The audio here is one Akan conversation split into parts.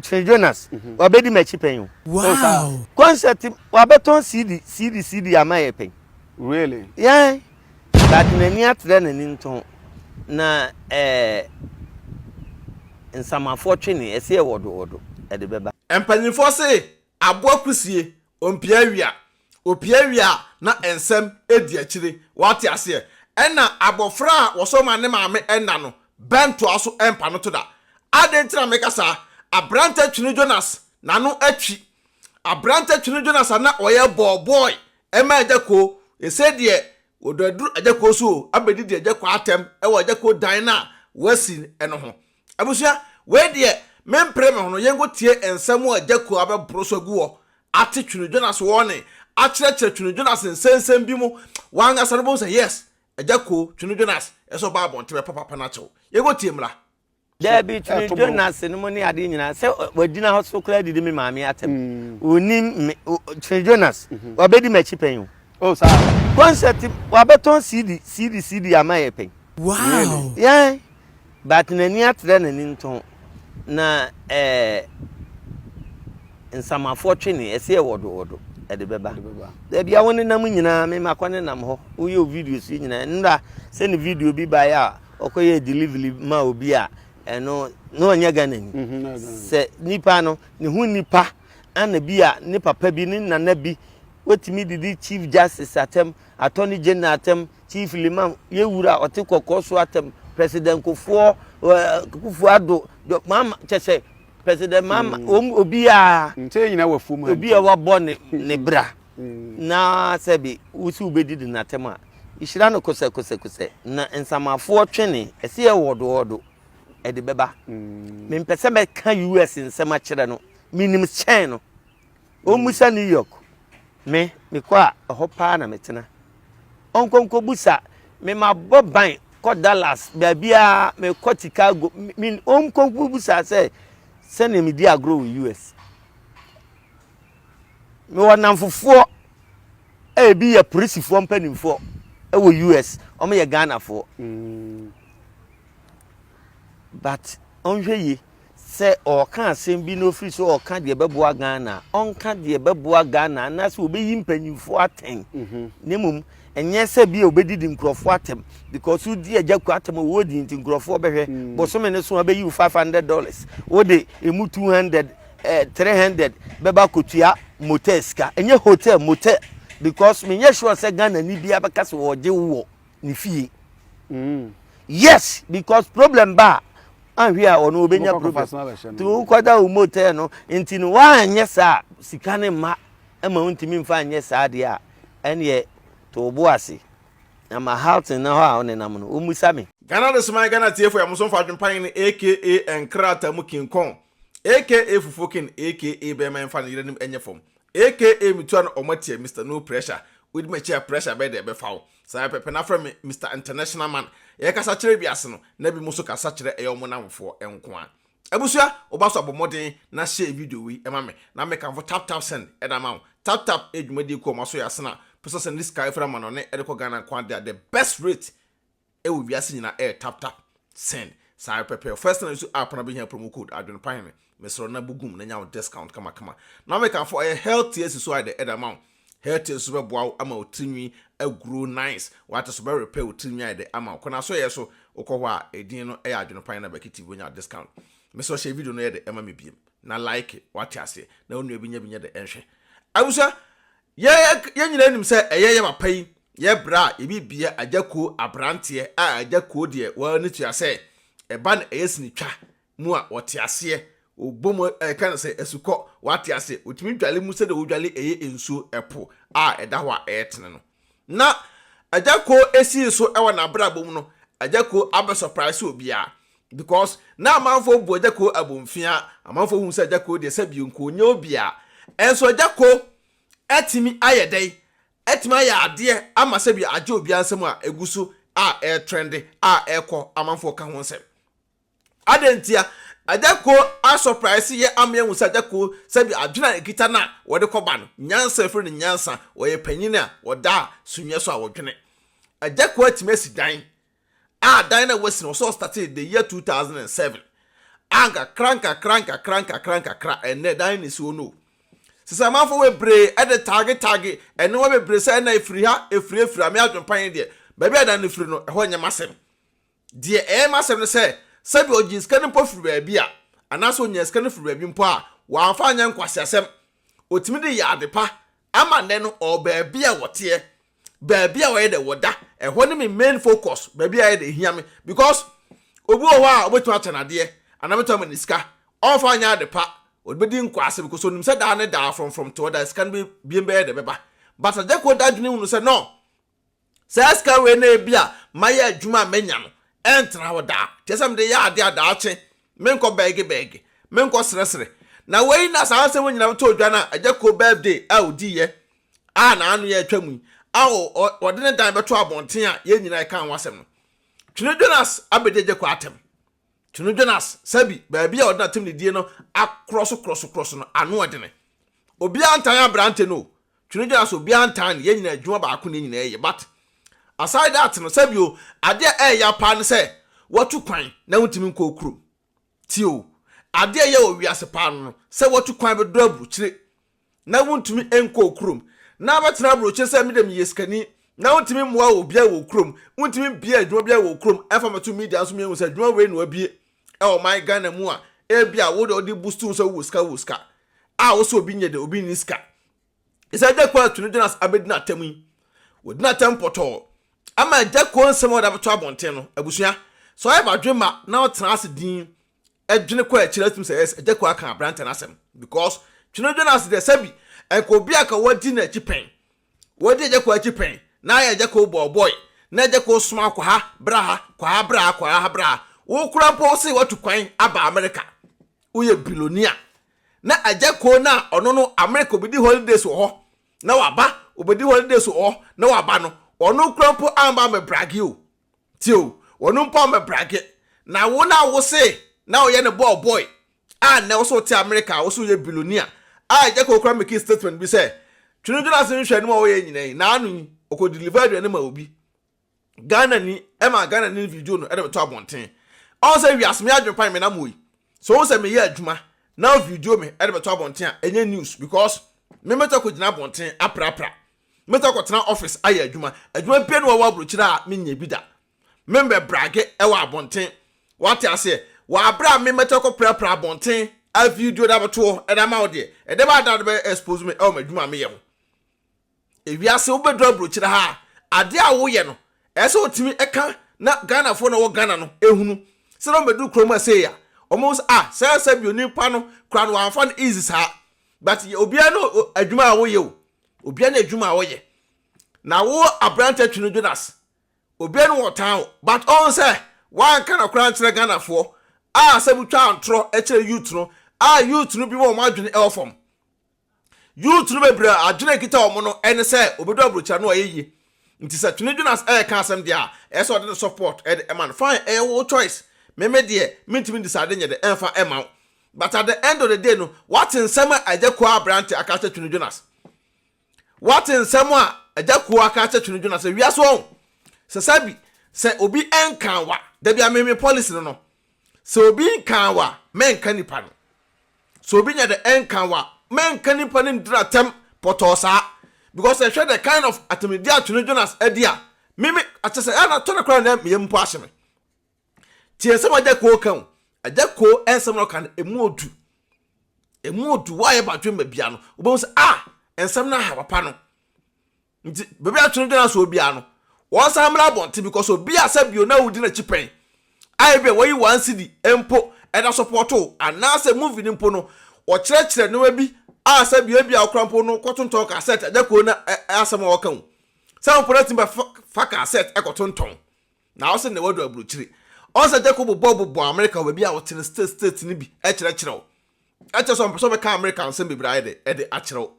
Twene Jonas, wabɛdi m'akyi pɛn o. Wow. Concert wabɛtɔn CD CD CD ama yɛ pɛn. Really? Yeah. But n'ani atrɛ n'ani ntɔn na ɛɛ nsamafoɔ twe ne ɛsɛ yɛ wɔdo wɔdo ɛde bɛba. Mpanyinfoɔ se aboa kusie ompia awia, opia awia a na nsɛm di akyire, wate aseɛ? Ɛna abɔfra a wɔsɔ ma ne maame nna no bɛntoa so mpa no to da. Adɛn nti na meka saa? Aberantɛ Twene Jonas n'ano atwi. Aberantɛ Twene Jonas a na ɔyɛ bɔɔbɔɔe ma Agya Koo, seesei deɛ wɔdɔ aduru Agya Koo so o, abɛdidi Agya Koo atɛm wɔ Agya Koo dan no a wɔasi no ho. Abusua, wei deɛ mempere me ho no, yɛnkɔ tie nsɛm a Agya Koo abɛboro so agu hɔ, ate Twene Jonas wɔne, akyerɛkyerɛ Twene Jonas nsɛnsɛm bi mu, w'ankasa no wobɛhu sɛ yes, Agya Koo, Twene Jonas, ɛsɛ ɔba abɔnten bɛpa papa no akyɛw. Yɛnkɔ tie mmra. Daabi, Twene Jonas no mu ne adeɛ nyinaa, sɛ wagyina hɔ so koraa didi me maame atɛm. Onim me, Twene Jonas, wabɛdi m'akyi pɛn o. Oh, saa. Concert, wabɛtɔn CD, CD, CD ama yɛ pɛn. Wow. Yeah. But n'ani atrɛ n'ani ntɔn na ɛɛ nsamafoɔ twe ne ɛsɛ yɛ wɔdo wɔdo ɛde bɛba. Baabi a wɔnenam nyinaa me makɔ nenam hɔ woyɛ o videos yi nyinaa nnura sɛ ne video bi baeɛ a ɔkɔyɛ delivery ma obi a ɛno na ɔnyɛ Ghana ni. Mhm, sɛ nipa no ne ho nipa ana bi a ne papa bi ne nana bi wotumi didi Chief Justice atɛm, Attorney General atɛm, Chief Liman, yɛ wura a ɔte kɔkɔɔ so atɛm, President Kufuor, Kufuor Addo, Mahama, kyɛ sɛ President Mahama, wɔn obiara. Nkyɛ yɛn nyinaa wɔ afuom ha. Obi a wabɔ ne ne bra na sɛbi wosi wobɛdidi n'atɛm a, hyira no kosɛkosɛkosɛ na nsamafoɔ twene, ɛsɛ yɛ wɔdowɔdo ɛde bɛba. Mempɛ sɛ mɛka US nsɛm akyerɛ no, menim kyɛn no. Ɔmmisa New York. Me, mekɔ a, ɛhɔ paa na metena. Ɔnkɔ nkɔbusa. Me, mabɔ ban kɔ Dallas, baabiara, mekɔ Chicago. Me, ɔnkɔ nkɔbusa sɛ sɛnea medi agorɔ wɔ US. Mewɔ nnamfofoɔ a ebi yɛ polisifoɔ mpanimfoɔ wɔ US. Wɔyɛ Ghanafoɔ. But ɔnhwɛ yie. Sɛ ɔɔka asɛm bi na ofiri sɛ ɔɔka deɛ ɛbɛboa Ghana a, ɔnka deɛ ɛbɛboa Ghana anaasɛ ɔbɛyi mpanyinfoɔ atɛn. Na mmom ɛnyɛ sɛ bi a ɔbɛdidi nkurɔfoɔ atɛm because wodi Agya Koo atɛm a ɔwɔ din nti nkurɔfoɔ bɛhwɛ. Bosome no so a bɛyi wo $500, wode ɛmu 200, 300 bɛba akɔtua motel sika. Ɛnyɛ hotel, motel because menyɛ sure sɛ Ghanani biara bɛka sɛ ɔregye wo wɔ ne fie. Yes, because problem ba a anhwɛ a ɔno obenya problem. Nti wokɔda wo motel no nti no woanyɛ saa sika ne mma ma wontumi mfa nyɛ saa deɛ a ɛneɛ to wo bo ase. Na ma Halton na hɔ a ɔnenam no ɔmmusa me. Ghana de soman Ghana tiefo yɛ mo so mfa adwempa hene aka nkrataa mu King Kong aka Fufuo King aka bɛɛma ɛmfa ne yere anim ɛnyɛ fam aka metua no ɔmo atia Mister No Pressure wodi makyi a pressure bɛyɛ dɛ ɛbɛfa wo Saa pɛpɛ na frɛ me Mister International Man. Yɛkasa kyerɛ wiase no, na binom nso kasa kyerɛ ɛyɛ wɔn nnamfofoɔ nko ara. Abusua, woba so a bɔ mmɔden na share video wei ma me na mekamfo Tap Tap Send de ama wo. Tap Tap yɛ dwumadie kuo a wɔn aso yɛ asene a pɛ sɛ ɔsɛnde sika firi amanɔne de kɔ Ghana nko ara de a, the best rate ɛwɔ wiase nyinaa ɛyɛ Tap Tap Send. Saa pɛpɛ, first time use app no abɛhia promo code Adwene Pa Hene. Mesrɛ wo na bɔ gum na nya wo discount kamakama. Na mekamfo ɛyɛ healthy asi so ayɛ dɛ ɛde ama wo. Healthy nso bɛboa wo ama wo tirinwi agrow nice. Wate so bɛ repair wo tirinwi ayɛ dɛ ama wo. Kɔ n'asɔyɛ so wokɔ hɔ a edin no ɛyɛ Adwene Pan na Becky TV wonya wo discount. Mesrɛ wo hyɛ video no yɛ dɛ ɛma me biem na like wate aseɛ na wo nua bi nya bi nyɛ dɛ ɛnhwɛ. Abusua yɛ yɛn nyinaa nim sɛ ɛyɛ yɛ papa yi yɛ bra a yɛbi bia Agya Koo abranteɛ a Agya Koo deɛ waa ne tua sɛ ɛba no ɛyɛ sinitwa mu a ɔte aseɛ, ɔbɔ mu ɛka no sɛ asukɔ, wate aseɛ, ɔtumi dwale mu sɛdeɛ wɔdwale ɛyɛ nsuo, ɛpo a ɛda hɔ a ɛretene no. Na Agya Koo esii so ɛwɔ n'abrabɔ mu no, Agya Koo abɛ surprise obiara because na amanfoɔ bu Agya Koo abomfia, amanfoɔ hu sɛ Agya Koo deɛ sɛbi nka ɔnyɛ obiara, ɛnso Agya Koo atumi ayɛ dɛn? Atumi ayɛ adeɛ ama sɛbi agye obiara nsam a ɛgu so a ɛretrende a ɛrekɔ amanfoɔ ka ho nsɛm. Adɛn ntia? Agya Koo asɔpraese yɛ ama yɛahu sɛ Agya Koo sɛbi adwene a ɛkita no a wɔde kɔba no, nyansa ɛfiri no nyansa, ɔyɛ panyin a ɔda sumiiɛ so a ɔdwene. Agya Koo atumi asi dan a dan no a wasi no ɔsɛ ɔstartee the year 2007. A nkakra nkakra nkakra nkakra nkakra ɛnnɛ dan na esi hɔ no o. Sesɛ amanfoɔ bebree de taage taage nneɛma bebree sɛ ɛna efiri ha efiri efiri ha me adwempa yɛn deɛ baabi a dan no firi no ɛhɔ nyɛ m'asɛm. Deɛ ɛyɛ m'asɛm ne sɛ sɛbi ɔgyee sika no mpo firi baabi a anaasɛ ɔnyaa sika no firi baabi mpo a wamfa anyɛ nkwaseasɛm. Ɔtumi de yɛɛ adepa ama nnɛ no ɔwɔ baabi a wɔteɛ baabi a wɔyɛ dɛ wɔda ɛhɔ ne me main focus baabi a ɛyɛ dɛ ehia me because obi wɔ hɔ a obetumi akyɛ n'adeɛ anaa obetumi ama ne sika ɔnfa nyɛ ade pa ɔde bɛdi nkwaase because onim sɛ daa ne daa frɔmfrɔm te ɔda sika no bi biem bɛyɛ dɛ bɛba but agyako da adwene hunu sɛ no saa sika wei na ebi a mayɛ adwuma a manya no ɛntena hɔ daa kyerɛ sɛ mede yɛ ade a daakye menkɔ bɛɛge bɛɛge menkɔ srɛsrɛ na wei na saa nsɛm nyinaa bɛtɔ odwa no a agyako birthday a odiiɛ a n'ano yɛ atwa mu yi a ɔde ne dan bɛto abɔnten a yɛn nyinaa ɛka ho asɛm no. Twene Jonas abɛdi Agya Koo atɛm. Twene Jonas, sɛbi, baabi a ɔde n'atɛm didie no akorɔso korɔso korɔso no, ano ɔdene. Obiara ntan aberante no o. Twene Jonas obiara ntan no, yɛn nyinaa adwuma baako na yɛn nyinaa yɛ. But aside that no, sɛbi o, adeɛ a ɛyɛ paa ne sɛ watu kwan na wontumi nkɔ kurom. Tie o, adeɛ a ɛyɛ wɔ wiase paa no no, sɛ watu kwan bɛdɔ aburukyire na wontumi nkɔ wo kurom na abɛtena aburokyire sɛ me deɛ meyɛ sikani na wontumi mmoa obiara wɔ wo kurom, wontumi mbie adwuma biara wɔ wo kurom ɛmfa mmɛto media nso mehu sɛ adwuma wei na wabie ɛwɔ man Ghana mu a ebi a wo deɛ wode boost wo sɛ wowɔ sika wowɔ sika a wo sɛ obi nyɛ de obi nni sika. Ɛsɛ Agya Koo Atwene Jonas abɛdi n'atam yi wɔdi n'atam pɔtɔɔ ama Agya Koo nsɛm a ɔde abɛto abɔnten no abusua sɛ ɔyɛ badwemma na ɔtena ase din dwene kɔ akyire atum sɛ yes Agya Koo aka aberante no asɛm because Twene Jonas deɛ sɛbi nka obi a ka wadi n'akyi pɛn wadi Agya Koo akyi pɛn na ayɛ Agya Koo bɔɔ boy na Agya Koo soma kɔ ha bra ha kɔ ha bra ha kɔ ha bra ha wo kora mpo wo se watu kwan aba America woyɛ billionaire na Agya Koo no a ɔno no America obedi holidays wɔ hɔ na waba obedi holidays wɔ hɔ na waba no ɔno kora mpo amba amɛbrage o Tie o, wɔno mpo ammɛbrage. Na wo na wo se na woyɛ ne bɔɔl boy a nnɛ wo se wote America a wo se woyɛ billionaire a Agya Koo koraa makee statement bi sɛ Twene Jonas nhwɛ anim a ɔyɛ nyina yi naano yi ɔkɔ deliver aduane ma obi Ghana ni ɛma Ghana ni video no ɛde bɛtɔ abɔnten. Ɔho sɛ wiase me adwene pan me nam wɔ yi sɛ wohu sɛ meyɛ adwuma na wo video me ɛde bɛtɔ abɔnten a ɛnyɛ news because me mɛtɔ akɔgyina abɔnten aprapra Mɛtɔ akɔtena office ayɛ adwuma. Adwuma biara ni wɔ aburokyire a menyɛ bi da. Membɛ brage wɔ abɔnten. Wate aseɛ? Wɔ abere a me mɛtɔ akɔprapra abɔnten a video de abɛto hɔ de ama wo deɛ, ɛdɛ bɛyɛ adan de bɛ expose me wɔ m'adwuma a meyɛ ho. Ewiase wobɛduru aburokyire ha a, adeɛ a woyɛ no, ɛyɛ sɛ wotumi ka na Ghanafoɔ na wɔ Ghana no ehunu. Sɛ na wɔbɛduru kurom ha sei a, wɔn sɛ ah sɛ sɛ bi onipa no kura no wɔamfa no easy saa. But obiara no adwuma a woyɛ o. Obiara ne adwuma a ɔyɛ. Na wo aberante Twene Jonas, obiara ne wɔtan wo. But ɔn sɛ woanka nɔkorɛ ankyerɛ Ghanafoɔ a sɛ motwaa ntorɔ kyerɛ youth no a youth no bi ma wɔn adwene ɛwɔ fam. Youth no bebree a adwene a ɛkita wɔn no ɛne sɛ obedu aburokyire no ɔyɛ yie. Nti sɛ Twene Jonas ɛreka asɛm deɛ a ɛyɛ sɛ ɔde ne support ɛde ɛma no. Fine, ɛyɛ wo choice. Me me deɛ mentumi decide nyɛ dɛ ɛmfa ɛma wo. But at the end of the day no, woate nsɛm a Agya Koo aberante aka akyerɛ Twene Jonas. Woate nsɛm a Agya Koo aka akyerɛ Twene Jonas sɛ wiase wɔn sɛ sɛbi sɛ obi nkan wa, dabi a me me policy no no, sɛ obi nkan wa, mɛnka nipa no. Sɛ obi nya dɛ nkan wa, mɛnka nipa no ndira tɛm pɔtɔɔ saa. Because ɛhwɛ the kind of atemidi a Twene Jonas adi a, me me akyɛ sɛ ɛna tɔ no koraa na meyɛ mpo ahye me. Tie nsɛm a Agya Koo ka o. Agya Koo nsɛm na ɔka no, emu odu. Emu odu. Woayɛ badwemma bia no, wobɛhu sɛ ah, nsɛm no aha papa no. Nti, baabi a twene gyina so biara no, wɔnsan mmra abɔnten because obi a sɛ bio na wodi n'akyi pɛn, a ebi a wɔyi one cedi mpo ɛda sɔpɔto wo, anaasɛ movie no mpo no, wɔkyerɛkyerɛ nneɛma bi a sɛ bio ebi a wokora mpo no kɔtontɔn cassette, Agya Koo na asɛm a ɔka o. Sɛ mpo no atumi bɛfa cassette ɛkɔtontɔn. Na ɔsɛ na wadu aburokyire. Ɔsɛ Jacob bɔ bobɔ America wɔ baabi a ɔte no state state no bi kyerɛkyerɛ wo. Ɛkyɛ sɛ ɔmpɛ sɛ ɔbɛka America nsɛm bebree ayɛ dɛ ɛde akyerɛ wo.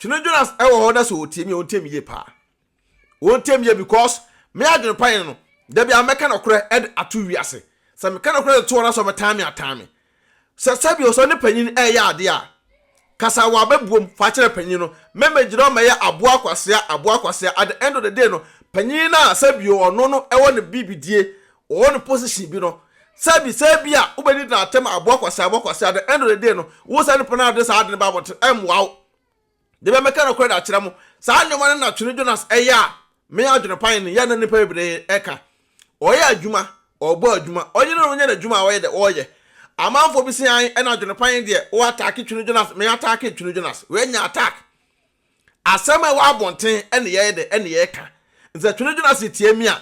Twene Jonas ɛwɔ hɔ na sɛ ɔtie mi a ɔntie mi yie paa. Ɔntie mi yie because me adwene pa yɛn no da bi a mɛka nɔkorɛ ɛde ato wiase. Sɛ meka nɔkorɛ de to hɔ na sɛ ɔbɛtan me atan me. Sɛ sɛbi ɔsɛ ɔne panyin ɛyɛ adeɛ a, kasa wɔ abɛbuom fa kyerɛ panyin no. Mɛmɛgyina hɔ mɛyɛ aboa kwasea, aboa kwasea. At the end of the day no, panyin no a sɛbi ɔno no ɛwɔ ne bibidie, ɔwɔ ne position bi no, Sɛbi sɛ ebia wobɛdidi no atɛm aboa kwasea aboa kwasea at the end of the day no wo saa nipa no a wode saa ade no ba abɔnten ɛmmoa wo. De bɛ mɛka nokorɛ de akyerɛ mo, saa nneɛma no na Twene Jonas ɛyɛ a me adwene pan no yɛ na nnipa bebree ɛka. Ɔyɛ adwuma, ɔbɔ adwuma, ɔnyere ne ho nyɛ n'adwuma a ɔyɛ dɛ ɔyɛ. Amanfoɔ bi se an ɛna adwene pan deɛ wo ataake Twene Jonas, me ataake Twene Jonas, wei nyɛ attack. Asɛm a ɛwɔ abɔnten ɛne yɛyɛ dɛ ɛne yɛka. Nti sɛ Twene Jonas tie mi a,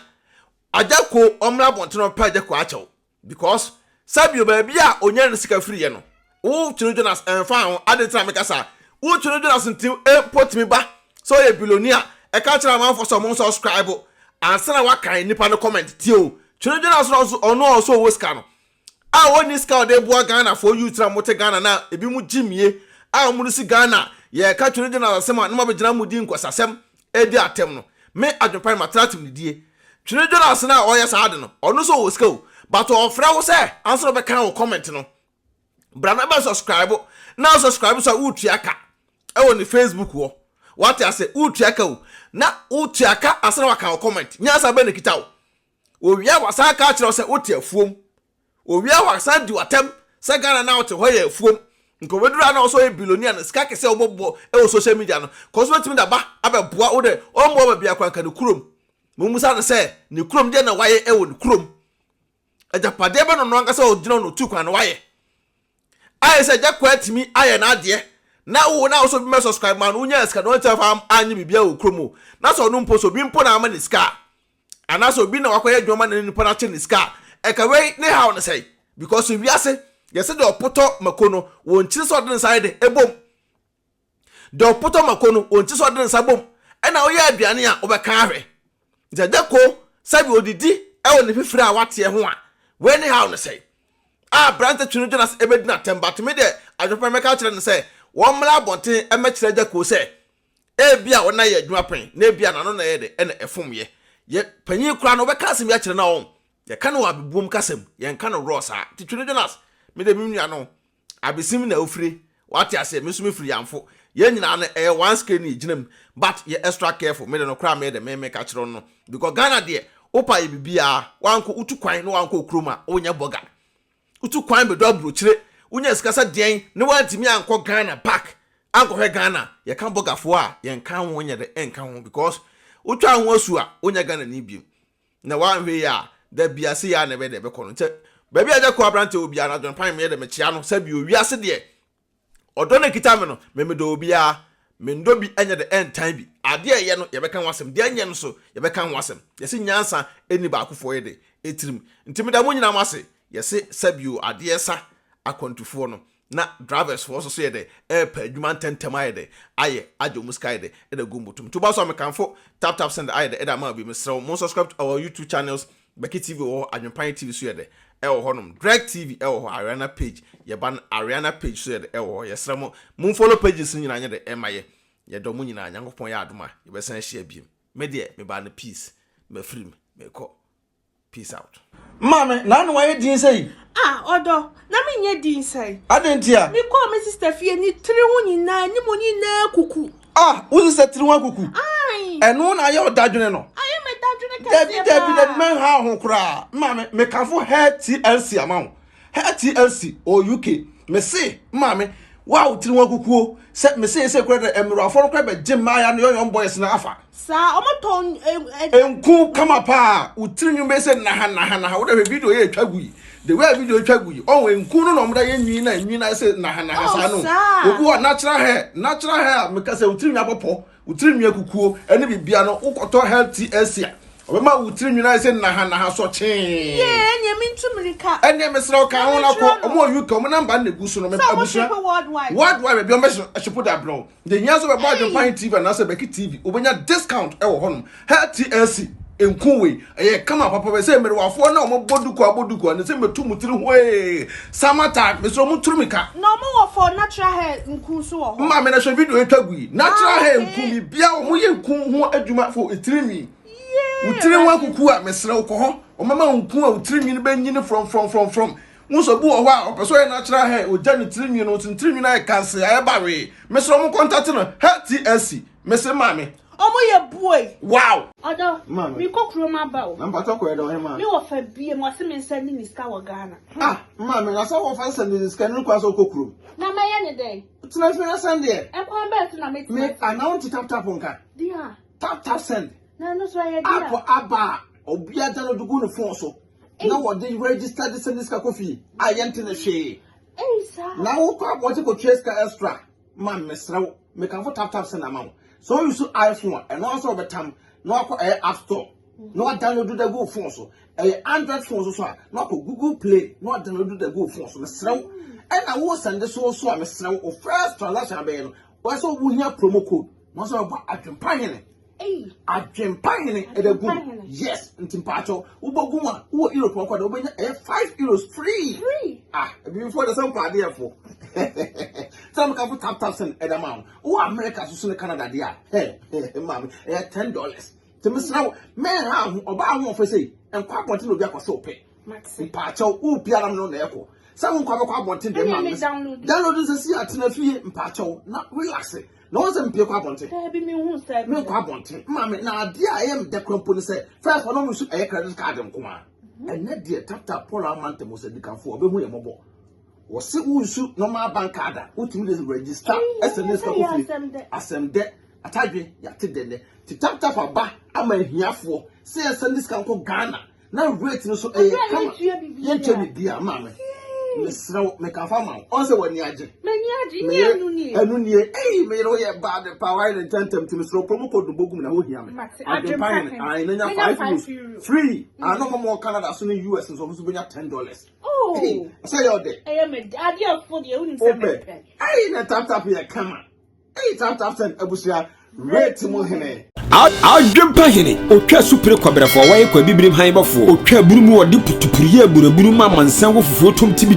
Agya Ko ɔmmra abɔnten ɔmpɛ Agya Ko akyɛw because sɛbio baabi a onya ne sika firi yɛ no wo Twene Jonas ɛmfa ho adɛn nti na meka saa wo Twene Jonas nti mpo tumi ba sɛ ɔyɛ billionaire ɛka kyerɛ amanfoɔ sɛ ɔmo nsubscribe ansa na wakan nipa no comment tie o Twene Jonas no nso ɔno a ɔsɛ ɔwɔ sika no a ɔnni sika a ɔde boa Ghana foɔ youth na mote Ghana na ebi mo gyimie a ɔmo de si Ghana yɛka Twene Jonas asɛm a na mo abɛgyina mo di nkwasasɛm ɛdi atɛm no me adwempa no matra atem ne die Twene Jonas no a ɔyɛ saa ade no ɔno nso ɔwɔ sika o but ɔfrɛ wo sɛ ansa na ɔbɛka wo comment no bra na bɛ subscribe na subscribe so a wotua ka ɛwɔ ne Facebook hɔ wate ase wotua ka o na wotua ka ansa na waka wo comment nyansa bɛ na kita wo Owia wasan aka akyerɛ wo sɛ wote afuom. Owia wasan di w'atɛm sɛ Ghana na wote hɔ yɛ afuom. Nka obeduru a na ɔsɛ ɔyɛ billionaire no sika kɛse a wobɔbɔ wɔ social media no kɔ so betumi de aba abɛboa wo dɛ ɔmmoa baabi akora nka ne kurom. Mummisa no sɛ ne kurom deɛ na wayɛ wɔ ne kurom. Agyapadeɛ bɛ na ɔno ankasa ɔgyina hɔ na otu kwan no wayɛ. Ayɛ sɛ agya kwaa tumi ayɛ n'adeɛ na wo na wosɛ obi mɛ subscribe ma no wonya sika no ɔntumi afa anyɛ biribiara wɔ kurom o. Na sɛ ɔno mpo sɛ obi mpo na ama ne sika a anaasɛ obi na wakɔyɛ adwuma ma ne nipa no akyɛ ne sika a, ɛka wei ne haw no sɛe? Because wiase, yɛsɛ deɛ ɔpotɔ mako no, wɔnkyiri sɛ ɔde ne nsa ayɛ dɛ, ɛbom. Deɛ ɔpotɔ mako no, wɔnkyiri sɛ ɔde ne nsa bom. Ɛna woyɛ aduane a, wobɛka ahwɛ. Nti agya ko, sɛbi odidi ɛwɔ ne fifire a wateɛ ho a, wei ne haw no sɛe? A aberante Twene Jonas ɛbɛdi n'atɛm, but me deɛ adwene pa mɛka akyerɛ no sɛ, wɔmmra abɔnten ɛmmɛkyerɛ agya ko sɛ, Ebia ɔno ayɛ adwuma pɛn, na ebia n'ano na ɛyɛ dɛ ɛna ɛfom yɛ. Yɛ panyin koraa no, wobɛka asɛm bi akyerɛ no a ɔn. Yɛka no wɔ abebuom kasa mu, yɛnka no raw saa. Nti Twene Jonas, me deɛ me nua no, Abesim na ofire, wate aseɛ, me nso mefiri Yamfo. Yɛn nyinaa no, ɛyɛ one scale na yɛgyina mu, but yɛ extra careful. Me deɛ nokorɛ a meyɛ dɛ me meka kyerɛ wo no, because Ghana deɛ, wopa yɛ biribiara, wankɔ, wotu kwan na wankɔ wo kurom a, wonyɛ bɔga. Wotu kwan bɛdu aburokyire, wonya sika sɛ deɛn na woantumi ankɔ Ghana back ankɔhwɛ Ghana. Yɛka bɔgafoɔ a, yɛnka ho nyɛ dɛ nka ho because wotwaa ho asu a, wonyɛ Ghanani biom. Na woanhwɛ yie a, da bia sei ara na ɛbɛyɛ dɛ ɛbɛkɔ no. Nti baabi a Agya Koo aberanteɛ wɔ biara no, adwene pan meyɛ dɛ mekyea no sɛ bio. Wiase deɛ, Ɔdɔ no ekita me no, me medɔ obiara. Mendɔ bi nyɛ dɛ ɛntan bi. Adeɛ a ɛyɛ no, yɛbɛka ho asɛm. Deɛ ɛnyɛ no nso, yɛbɛka ho asɛm. Yɛse nyansa nni baakofoɔ yɛ dɛ tirim. Nti meda mo nyinaa mo ase. Yɛse sɛbio adeɛ sa akwantufoɔ no, na drivers foɔ nso so yɛ dɛ ɛɛpɛ adwuma ntɛntɛm ayɛ dɛ ayɛ agye wɔn sika ayɛ dɛ ɛde agu wɔn bɔtɔ mu. Nti woba so a mekamfo tap tap send ayɛ dɛ ɛde ama obi. Mesrɛ wo, mo subscribe to our YouTube channels Becky TV wɔ hɔ, Adwenpan TV so yɛ dɛ ɛwɔ hɔ nom, Dreg TV ɛwɔ hɔ, Ariana page, yɛba no Ariana page so yɛ dɛ ɛwɔ hɔ, yɛsrɛ mo mon follow pages no nyinaa nyɛ dɛ ɛma yɛ, yɛdɔ mo nyinaa, Nyankopɔn yɛ adom a yɛbɛsan ahyia biom, me deɛ mebaa no peace, mafiri mu, mekɔ, peace out. Maame, n'ano ayɛ din sɛi. Ah, ɔdɔ, na menyɛ din sɛe. Adɛn ntia? Mekɔɔ me sista fie, ne tiri ho nyinaa, ne mu nyinaa kuku. Ah, wo sista tiri ho akuku? Ae. Ɛno na ayɛ ɔdadwene no? Ayɛ me dadwene kɛseɛ Dabi, dabi, dabi, paa. mɛnha wo ho koraa. Maame, mekamfo Hair TLC ama wo. Hair TLC wɔ UK. Mese, maame, wo a wo tiri ho akukuo, sɛ mese sɛ kura dɛ mmerewafoɔ no koraa bɛgye mmaaya no young young boys no afa. Saa, ɔmo tɔn ɛ ɛ. Nku kama paa, wo tiri nwi bɛyɛ sɛ naha naha naha, wo dɛ hwɛ video yɛ etwa gu yi, the way a video etwa gu yi, ɔho nku no na ɔmo da yɛ nwi na nwi na ayɛ sɛ naha naha Oh saa no. saa. Obi wɔ natural hair, natural hair a meka sɛ wo tiri nwi abɔpɔ, wo tiri nwi akukuo ɛne bibia no, wo kɔtɔ health TLC a, ɔbɛma wo tiri nwi no ayɛ sɛ naha naha sɔkyee. Yee, ɛneɛ mentu mirika. Ɛneɛ mesrɛ wo ka Na ho na kɔ, menkyerɛ no. ɔmo wɔ UK, ɔmo number no na egu so no, me Sɛ ɔmo abusua. ship worldwide. Worldwide baabi a ɔmo bɛ ship de abrɛ wo. Deɛ hia nso bɛbɔ Adwempan TV anaasɛ Becky TV, wobɛnya discount wɔ hɔnom. Hɛ TLC nku wei, ɛyɛ kama papa bɛ sɛ mmerewafoɔ na wɔn bɔ duku abɔ duku a, ne sɛ mɛtu mo tiri ho ee. Summer time, mesrɛ mo turu mi ka. Na wɔn wɔ for natural hair nku nso wɔ hɔ. Maame na hwɛ video etwa gu yi. Natural Ah, hair okay. nku bibia wɔn yɛ nku ho adwuma for etiri nwi. Yee, Wo tiri ho Awurade. akuku a mesrɛ wo kɔ hɔ. Wɔn ma wo nku a wo tiri nwi no bɛnyini frɔm frɔm frɔm frɔm. Wohu sɛ obi wɔ hɔ a ɔpɛ sɛ ɔyɛ natural hair, ogya ne tiri nwi no, nso ne tiri nwi no ayɛ kansee, ayɛ bawee. Mesrɛ mo contact no, Hair TLC. Mese maame. Ɔmo yɛ buoy. Wow! Ɔdɔ, Maame. me kɔ kurom aba o. Na mpatɔ kɔ ɛdɔ ɔhema. Me wɔ fa bie mu ɔse me nsa ni ne sika wɔ Ghana. Ah, maame, na sɛ wɔfa sɛ ne sika no kwan sɛ ɔkɔ kurom. Na mɛyɛ ne dɛn? Tena fie na sɛn deɛ. Ɛkwan bɛɛ so na Me metena. anaa wonte tap tap nka. Deɛ, Tap tap send. na ɛno so ɛyɛ deɛ. App aba a obiara download gu ne phone so. Na wɔde register de send sika kɔ fie a yɛnte ne hwee. Ei saa. Na wokɔ abɔnten kɔtua sika extra. Ma mesrɛ wo, mekamfo tap tap send ama wo. Sɛ woyi so iPhone a, ɛno ara sɛ wɔbɛtam na wakɔ ɛyɛ app store na wadownload da gu wo phone so. Ɛyɛ Android phone so so a, na wakɔ Google Play na wadownload da gu wo phone so. Mesrɛ wo. Ɛna wo send so so a mesrɛ wo, wo first transaction abɛyɛ no, wɔyɛ sɛ wohia promo code. Na wɔsɛ wɔbɔ adwempa hene. Ei. Adwempa hene ɛda gu mu. Yes, nti mpaakyɛw, wobɔ gu mu a, wowɔ Europe ɔkɔ de wobɛnya ɛyɛ €5 free. Free. Ah, ebibifoɔ de sɛ mpaadeɛfo. Sɛ mekafo tap tap send ɛda ma wo. Wowɔ America so so ne Canada deɛ a, hɛ, maame, ɛyɛ $10. Nti mesrɛ wo, mɛnha ho, ɔbaa ho ɔfɛ sei, nkɔ abɔnten na obi akɔ sɛ wopɛ. Mate. Mpaakyɛw, wo biara no na ɛkɔ. Sɛ wo nkɔ abɛkɔ abɔnten deɛ Ɛnna maame. me download. Download sɛ si atena fie mpaakyɛw na relax. Na wɔn sɛ mpie kɔ abɔnten. Daabi me hu sɛ. Me nkɔ abɔnten. Maame, na adeɛ a ɛyɛ me dɛ kora mpo ne sɛ, first ɔno nso ɛyɛ credit card nko a. Ɛnɛ deɛ tap tap Paul Amante mo sɛ dikanfo ɔbɛhu yɛ mmɔbɔ. Wɔse wo nsu normal bank card a wotumi de register ɛsɛ ne sika kɔ fie. Asɛm dɛ. Asɛm dɛ atadwe yɛate dɛ nɛ. Ti tap tap aba ama ahiafoɔ sɛ yɛsɛ ne sika nkɔ Ghana na rate no so ɛyɛ Ɔbɛn kama. yɛntua biribiara. Yɛntua biribiara maame. Mesrɛ wo mekafa ma wo. Ɔn sɛ w'ani agye. M'ani agye, nyɛ ɛno nie. Ɛno nie. Ei, me yere woyɛ bad pa wayɛ ne ntɛntɛm nti mesrɛ wo promo code no bɔgu mu na wohia me. Mate, Adwempa Adwempa hene. hene. Ae, na nya Menya 5 5 euros. euros. Free. Ah, na ɔma mo Canada so ne US nso ɔmo nso bɛnya $10. Oh. Ei, sɛ yɛ ɔdɛ. Ɛyɛ me dɛ. Adeɛ fo deɛ wonim sɛ Wopɛ. mepɛ. Ei, na tap tap yɛ kama. Ei, tap tap send abusua rate mu hene. Adwempa hene otwa supere kɔbrɛfoɔ wɔyɛ kɔ abibirim han bɔfoɔ otwa aburu mu wɔde putupuru yɛ aburaburu ma amansan wɔ fufuo tom tibi.